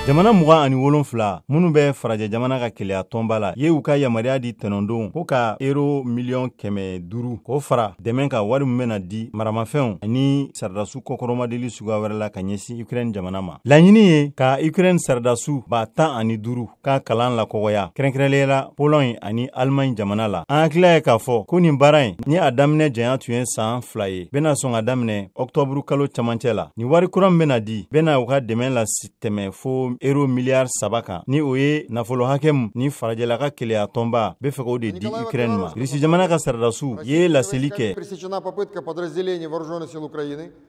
Jamana 27 minnu bɛ farajɛ jamana ka keleya tɔnba la ye u ka yamaruya di tɛnɛndon ko ka euro miliyɔn 500 k'o fara dɛmɛ ka wari min bɛna di maramafɛnw ani saradasiw kɔkɔrɔmadeli suguya wɛrɛ la ka ɲɛsin Ukraine jamana ma. Laɲini ye ka Ukraine saradasiw 15,000 ka kalan lakɔgɔya, kɛrɛnkɛrɛnnenya la Pologne ani Allemagne jamana la. An hakilila ye k'a fɔ ko nin baara in ni a daminɛ janya tun ye san 2 ye, bɛna sɔn ka daminɛ ɔktɔburu kalo camancɛ la. Nin wari kura min bɛna di bɛna u ka dɛmɛ la tɛmɛ fo euro miliyari 3 kan, ni o ye nafolo hakɛ min ni farajɛla ka keleya tɔnba bɛ fɛ k'o de di Ukraine ma. Irisi jamana ka saradasiw ye laseli kɛ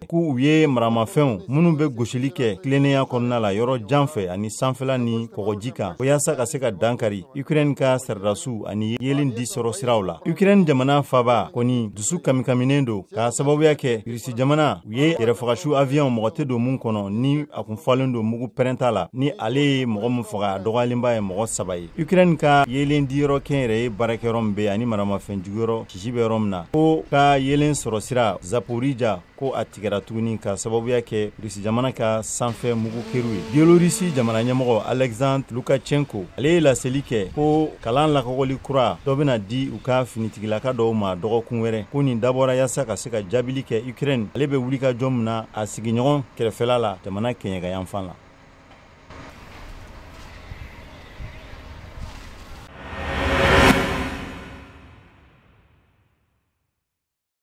k'u ye maramafɛnw minnu bɛ gosili kɛ tilennenya kɔnɔna la yɔrɔ jan fɛ ani sanfɛla ni kɔgɔji kan, o yaasa ka se ka dankari Ukraine ka saradasiw ani yelen di sɔrɔ siraw la. Ukraine jamana faba kɔni dusu kamikaminen don k'a sababuya kɛ Irisi jamana u ye yɛrɛfagasiw avion mɔgɔ tɛ don mun kɔnɔ, ni a kun falen don mugu pɛrɛnta la, ni ale ye mɔgɔ min faga, a dɔgɔyalenba ye mɔgɔ 3 ye. Ukraine ka yelen diyɔrɔ kɛnyɛrɛye ye baarakɛyɔrɔ min bɛ ani maramafɛn juguyɔrɔ sisi bɛ yɔrɔ min na, ko ka yelen sɔrɔ sira Zaporija ko a tigɛra tuguni ka sababuya kɛ Rusi jamana ka sanfɛ mugu keriw ye. Bielorussie jamana ɲɛmɔgɔ Alexandre Lukashenko, ale ye laseli kɛ ko kalan lakɔgɔli kura dɔ bɛna di u ka finitigilaka dɔw ma dɔgɔkun wɛrɛ, ko nin dabɔra yaasa ka se ka jaabili kɛ Ukraine ale bɛ wulikajɔ min na a sigiɲɔgɔn kɛrɛfɛla la jamana kɛɲɛka yanfan la.